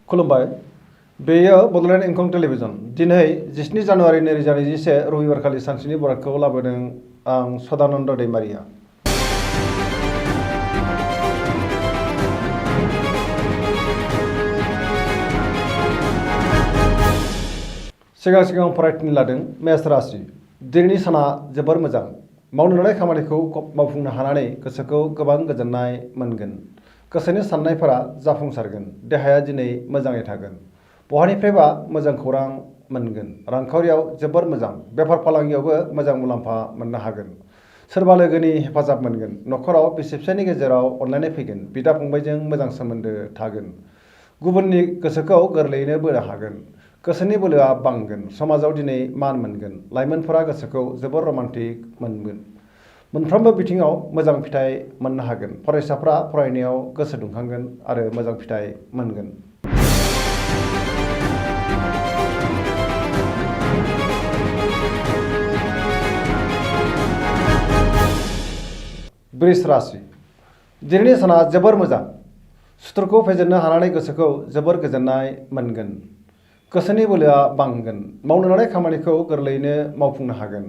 खुलुमबाय। बेयो बड'लेण्ड इंखं टेलिभिजन। दिनै 17 जानुवारि 2021 रबिबारखालि सानसेनि बरादखौ लाबोदों आं सदानन्द दैमारिया। सिगां फरायथिनि लादों मेष राशि। दिनैनि साना जोबोर मोजां। मावनो लानाय खामानिखौ मावफुंनो हानानै गोसोखौ गोबां गोजोननाय मोनगोन। गोसोनि साननायफोरा जाफुंसारगोन। देहाया दिनै मोजाङै थागोन। बहानिफ्रायबा मोजां खौरां मोनगोन। रांखावरियाव जोबोर मोजां। बेफार फालांगियावबो मोजां मुलाम्फा मोननो हागोन। सोरबा लोगोनि हेफाजाब मोनगोन। न'खराव बिसि फिसायनि गेजेराव अनलायनाय फैगोन। बिदा फंबायजों मोजां सोमोन्दो थागोन। गुबुननि गोसोखौ गोरलैयैनो बोनो हागोन। गोसोनि बोलोआ बांगोन। समाजाव दिनै मान मोनगोन। लाइमोनफोरा गोसोखौ जोबोर रमान्टिक मोनगोन। मोनफ्रोमबो बिथिङाव मोजां फिथाइ मोननो हागोन। फरायसाफ्रा फरायनायाव गोसो दुंखांगोन आरो मोजां फिथाइ मोनगोन। वृष राशि। दिनैनि साना जोबोर मोजां। सुथुरखौ फेजेननो हानानै गोसोखौ जोबोर गोजोननाय मोनगोन। गोसोनि बोलोआ बांगोन। मावनो लानाय खामानिखौ गोरलैयैनो मावफुंनो हागोन।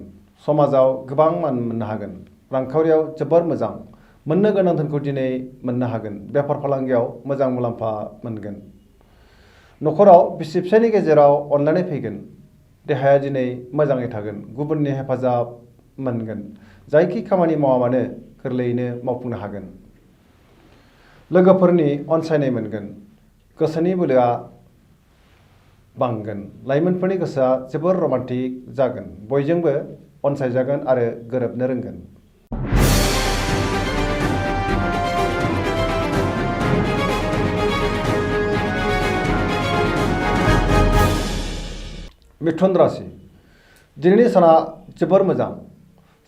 समाजाव गोबां मान मोननो हागोन। रांखावरियाव जोबोर मोजां। मोननो गोनां धोनखौ दिनै मोननो हागोन। बेफार फालांगियाव मोजां मुलाम्फा मोनगोन। न'खराव बिसि फिसायनि गेजेराव अनलायनाय फैगोन। देहाया दिनै मोजाङै थागोन। गुबुननि हेफाजाब मोनगोन। जायखि खामानि मावा मानो गोरलैयैनो मावफुंनो हागोन। लोगोफोरनि अनसायनाय मोनगोन। गोसोनि बोलोआ बांगोन। लाइमोनफोरनि गोसोआ जोबोर रमान्टिक जागोन। बयजोंबो अनसायजागोन आरो गोरोबनो रोंगोन। मिथुन राशि। दिनैनि साना जोबोर मोजां।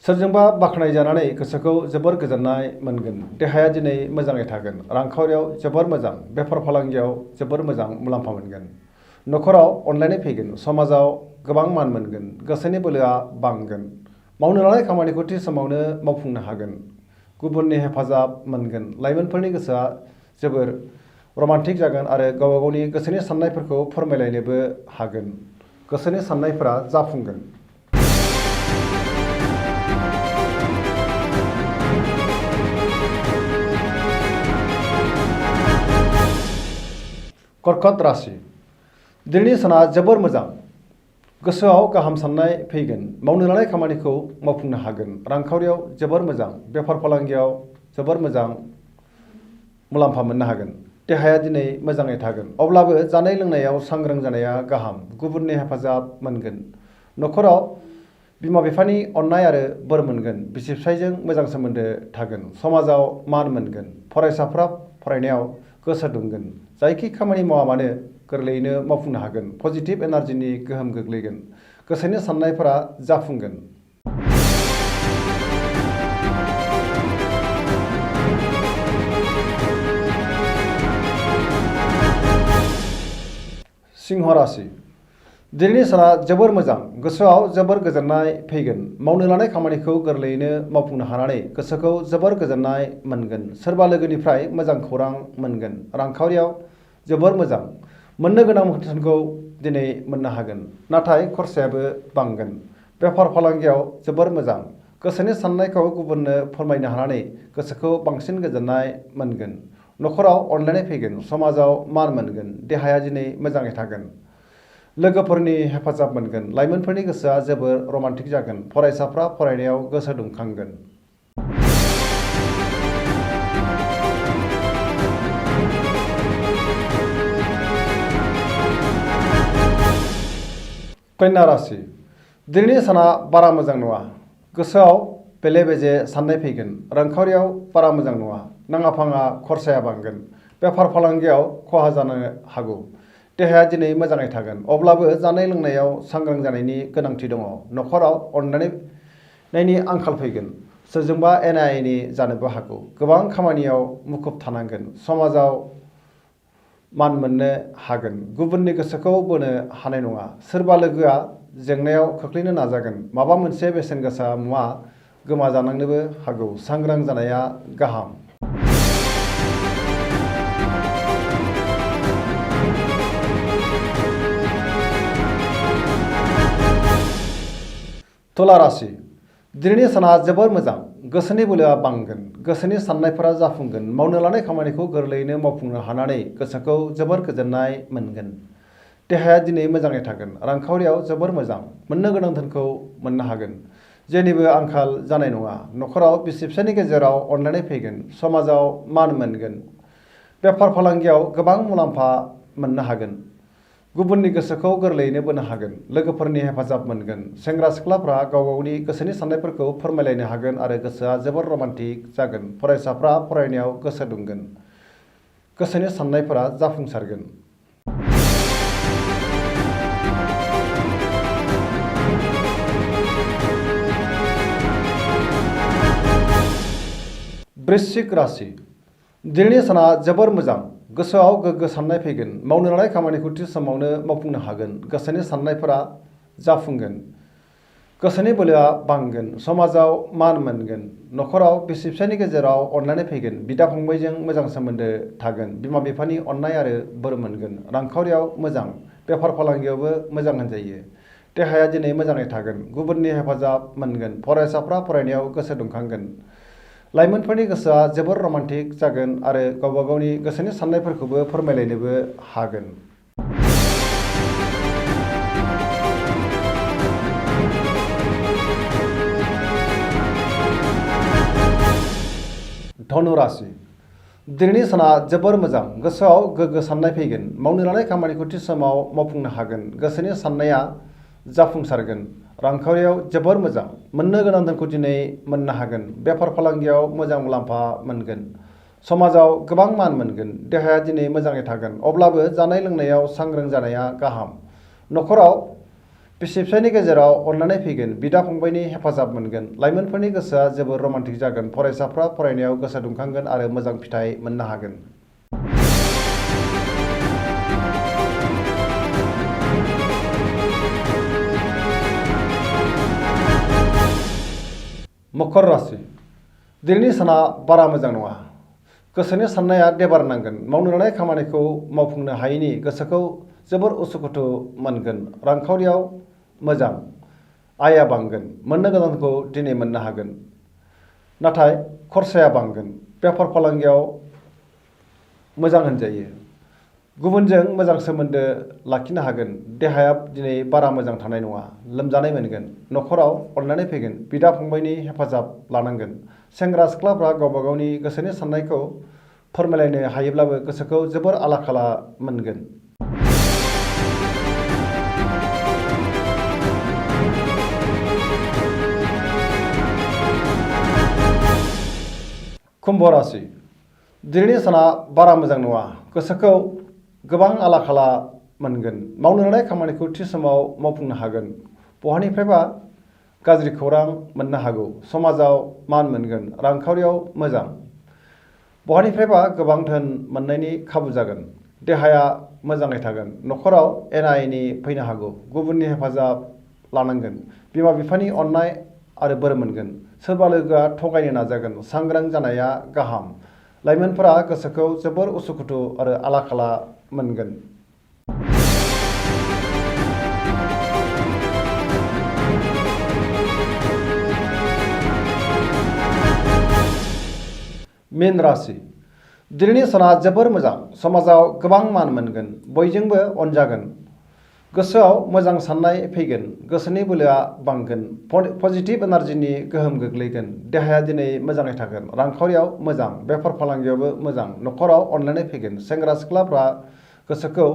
सोरजोंबा बाख्नायजानानै गोसोखौ जोबोर गोजोननाय मोनगोन। देहाया दिनै मोजाङै थागोन। रांखावरियाव जोबोर मोजां। बेफार फालांगियाव जोबोर मोजां मुलाम्फा मोनगोन। न'खराव अनलायनाय फैगोन। समाजाव गोबां मान मोनगोन। गोसोनि बोलोआ बांगोन। मावनो लानाय खामानिखौ थि समावनो मावफुंनो हागोन। गुबुननि हेफाजाब मोनगोन। लाइमोनफोरनि गोसोआ जोबोर रमान्टिक जागोन आरो गावबा गावनि गोसोनि साननायफोरखौ फोरमायलायनोबो हागोन। गोसोनि साननायफोरा जाफुंगोन। कर्कट राशि। दिनैनि साना जोबोर मोजां। गोसोआव गाहाम साननाय फैगोन। मावनो लानाय खामानिखौ मावफुंनो हागोन। रांखावरियाव जोबोर मोजां। बेफार फालांगियाव जोबोर मोजां मुलाम्फा मोननो हागोन। देहाया दिनै मोजाङै थागोन। अब्लाबो जानाय लोंनायाव सांग्रां जानाया गाहाम। गुबुननि हेफाजाब मोनगोन। न'खराव बिमा बिफानि अननाय आरो बोर मोनगोन। बिसि फिसायजों मोजां सोमोन्दो थागोन। समाजाव मान मोनगोन। फरायसाफ्रा फरायनायाव गोसो दुंगोन। जायखि खामानि मावा मानो गोरलैयैनो मावफुंनो हागोन। पजिटिभ एनार्जिनि गोहोम गोग्लैगोन। गोसोनि साननायफोरा जाफुंगोन। सिंह राशि। दिनैनि साना जोबोर मोजां। गोसोआव जोबोर गोजोननाय फैगोन। मावनो लानाय खामानिखौ गोरलैयैनो मावफुंनो हानानै गोसोखौ जोबोर गोजोननाय मोनगोन। सोरबा लोगोनिफ्राय मोजां खौरां मोनगोन। रांखावरियाव जोबोर मोजां। मोननो गोनां धोनखौ दिनै मोननो हागोन। नाथाय खरसायाबो बांगोन। बेफार फालांगियाव जोबोर मोजां। गोसोनि साननायखौ गुबुननो फोरमायनो हानानै गोसोखौ बांसिन गोजोननाय मोनगोन। न'खराव अनलायनाय फैगोन। समाजाव मान मोनगोन। देहाया दिनै मोजाङै थागोन। लोगोफोरनि हेफाजाब मोनगोन। लाइमोनफोरनि गोसोआ जोबोर रमान्टिक जागोन। फरायसाफ्रा फरायनायाव गोसो दुंखांगोन। कन्या राशि। दिनैनि साना बारा मोजां नङा। गोसोआव बेले बेजे साननाय फैगोन। रांखावरियाव बारा मोजां नङा। नाङा फाङा खरसाया बांगोन। बेफार फालांगियाव खहा जानो हागौ। देहाया दिनै मोजाङै थागोन। अब्लाबो जानाय लोंनायाव सांग्रां जानायनि गोनांथि दङ। न'खराव अनलायनायनि आंखाल फैगोन। सोरजोंबा एना एनि जानोबो हागौ। गोबां खामानियाव मुखुब थानांगोन। समाजाव मान मोननो हागोन। गुबुननि गोसोखौ बोनो हानाय नङा। सोरबा लोगोआ जेंनायाव खोख्लैनो नाजागोन। माबा मोनसे बेसेन गोसा मुवा गोमाजानांनोबो हागौ। सांग्रां जानाया गाहाम। तुला राशि दिनैनि साना जोबोर मोजां गोसोनि बोलोआ बांगोन गोसोनि साननायफोरा जाफुंगोन मावनो लानाय खामानिखौ गोरलैयैनो मावफुंनो हानानै गोसोखौ जोबोर गोजोननाय मोनगोन देहाया दिनै मोजाङै थागोन रांखावरियाव जोबोर मोजां मोननो गोनां धोनखौ मोननो हागोन जेनिबो आंखाल जानाय नङा नखराव बिसि फिसायनि गेजेराव अनलायनाय फैगोन समाजाव मान मोनगोन बेफार फालांगियाव गोबां मुलाम्फा मोननो हागोन गुबुननि गोसोखौ गोरलैयैनो बोनो हागोन लोगोफोरनि हेफाजाब मोनगोन सेंग्रा सिख्लाफ्रा गाव गावनि गोसोनि साननायफोरखौ फोरमायलायनो हागोन आरो गोसोआ जोबोर रमान्टिक जागोन फरायसाफ्रा फरायनायाव गोसो दुंगोन गोसोनि साननायफोरा जाफुंसारगोन वृश्चिक राशि दिनैनि साना जोबोर मोजां गोसोआव गोग्गो साननाय फैगोन मावनो लानाय खामानिखौ थि समावनो मावफुंनो हागोन गोसोनि साननायफोरा जाफुंगोन गोसोनि बोलोआ बांगोन समाजाव मान मोनगोन नखराव बिसि फिसायनि गेजेराव अनलायनाय फैगोन बिदा फंबायजों मोजां सोमोन्दो थागोन बिमा बिफानि अननाय आरो बोर मोनगोन रांखावरियाव मोजां बेफार फालांगियावबो मोजां होनजायो देहाया दिनै मोजाङै थागोन गुबुननि हेफाजाब मोनगोन फरायसाफ्रा फरायनायाव गोसो दुंखांगोन लाइमोनफोरनि गोसोआ जोबोर रमान्टिक जागोन आरो गावबा गावनि गोसोनि साननायफोरखौबो फोरमायलायनोबो हागोन धनु राशि दिनैनि साना जोबोर मोजां गोसोआव गोग्गो साननाय फैगोन मावनो लानाय खामानिखौ थि समाव मावफुंनो हागोन गोसोनि साननाया जाफुंसारगोन रांखावरियाव जोबोर मोजां मोननो गोनां धोनखौ दिनै मोननो हागोन बेफार फालांगियाव मोजां मुलाम्फा मोनगोन समाजाव गोबां मान मोनगोन देहाया दिनै मोजाङै थागोन अब्लाबो जानाय लोंनायाव सांग्रां जानाया गाहाम नखराव बिसि फिसायनि गेजेराव अनलायनाय फैगोन बिदा फंबायनि हेफाजाब मोनगोन लाइमोनफोरनि गोसोआ जोबोर रमान्टिक जागोन फरायसाफ्रा फरायनायाव गोसो दुंखांगोन आरो मोजां फिथाइ मोननो हागोन मकर राशि दिनैनि साना बारा मोजां नङा गोसोनि साननाया देबार नांगोन मावनो लानाय खामानिखौ मावफुंनो हायैनि गोसोखौ जोबोर उसुखुथु मोनगोन रांखावरियाव मोजां आयआ बांगोन मोननो गोनांखौ दिनै मोननो हागोन नाथाय खरसाया बांगोन बेफार फालांगियाव मोजां होनजायो गुबुनजों मोजां सोमोन्दो लाखिनो हागोन देहाया दिनै बारा मोजां थानाय नङा लोमजानाय मोनगोन नखराव अनलायनाय फैगोन बिदा फंबायनि हेफाजाब लानांगोन सेंग्रा सिख्लाफ्रा गावबा गावनि गोसोनि साननायखौ फोरमायलायनो हायोब्लाबो गोसोखौ जोबोर आला खाला मोनगोन कुम्भ राशि दिनैनि साना बारा मोजां नङा गोसोखौ गोबां आला खाला मोनगोन मावनो लानाय खामानिखौ थि समाव मावफुंनो हागोन बहानिफ्रायबा गाज्रि खौरां मोननो हागौ समाजाव मान मोनगोन रांखावरियाव मोजां बहानिफ्रायबा गोबां धोन मोननायनि खाबु जागोन देहाया मोजाङै थागोन नखराव एना एनि फैनो हागौ गुबुननि हेफाजाब लानांगोन बिमा बिफानि अननाय आरो बोर मोनगोन सोरबा लोगोआ थगायनो नाजागोन सांग्रां जानाया गाहाम लाइमोनफोरा गोसोखौ जोबोर उसुखुथु आरो आला खाला मोनगोन मीन राशि दिनैनि साना जोबोर मोजां समाजाव गोबां मान मोनगोन बयजोंबो अनजागोन गोसोआव मोजां साननाय फैगोन गोसोनि बोलोआ बांगोन पजिटिभ एनार्जिनि गोहोम गोग्लैगोन देहाया दिनै मोजाङै थागोन रांखावरियाव मोजां बेफार फालांगियावबो मोजां नखराव अनलायनाय फैगोन सेंग्रा सिख्लाफ्रा गोसोखौ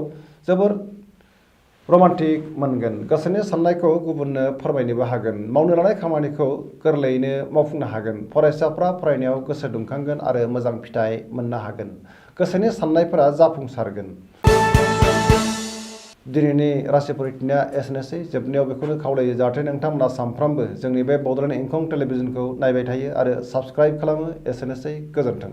जोबोर रमान्टिक मोनगोन गोसोनि साननायखौ गुबुननो फोरमायनोबो हागोन मावनो लानाय खामानिखौ गोरलैयैनो मावफुंनो हागोन फरायसाफ्रा फरायनायाव गोसो दुंखांगोन आरो मोजां फिथाइ मोननो हागोन गोसोनि साननायफोरा जाफुंसारगोन दिनैनि राशि परिथिनाया एसेनोसै जोबनायाव बेखौनो खावलायो जाहाथे नोंथांमोना सानफ्रामबो जोंनि बे बड'लेण्ड इंखं टेलिभिजनखौ नायबाय थायो आरो साबस्क्राइब खालामो एसेनोसै गोजोन्थों।